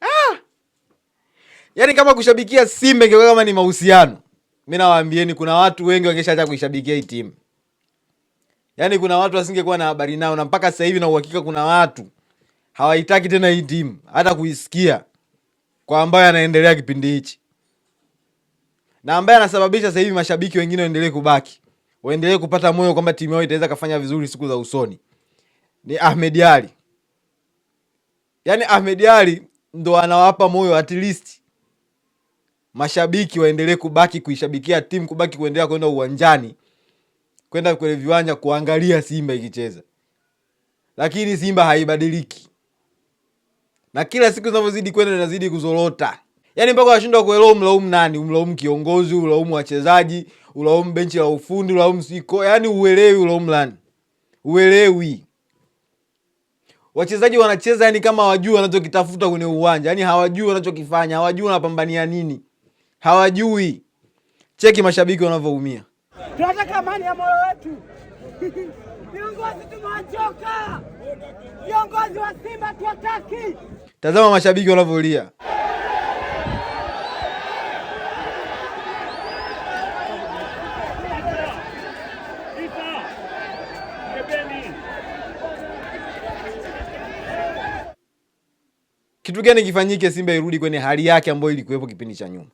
Ah! Yaani kama kushabikia Simba ingekuwa kama ni mahusiano, mi nawaambieni kuna watu wengi wangeshaacha kuishabikia hii timu. Yaani kuna watu wasingekuwa na habari nao, na mpaka sasa hivi na uhakika kuna watu hawaitaki tena hii timu hata kuisikia, kwa ambayo anaendelea kipindi hichi na ambaye anasababisha sasa hivi mashabiki wengine waendelee kubaki, waendelee kupata moyo kwamba timu yao itaweza kafanya vizuri siku za usoni ni Ahmed Ally. Yaani Ahmed Ally ndo anawapa moyo at least mashabiki waendelee kubaki kuishabikia timu, kubaki kuendelea kwenda uwanjani, kwenda kwenye viwanja kuangalia Simba ikicheza. Lakini Simba haibadiliki, na kila siku zinavyozidi kwenda inazidi kuzorota. Yaani mpaka washindwa kuelewa umlaumu nani, umlaumu kiongozi, ulaumu wachezaji, ulaumu benchi la ufundi, ulaumu siko, yaani uelewi ulaumu nani, uelewi. Wachezaji wanacheza yani kama hawajui wanachokitafuta kwenye uwanja, yani hawajui wanachokifanya, hawajui wanapambania nini, hawajui. Cheki mashabiki wanavyoumia. Tunataka amani ya moyo wetu. Viongozi tumewachoka, viongozi wa Simba tuwataki. Tazama mashabiki wanavyolia. Kitu gani kifanyike Simba irudi kwenye hali yake ambayo ilikuwepo kipindi cha nyuma?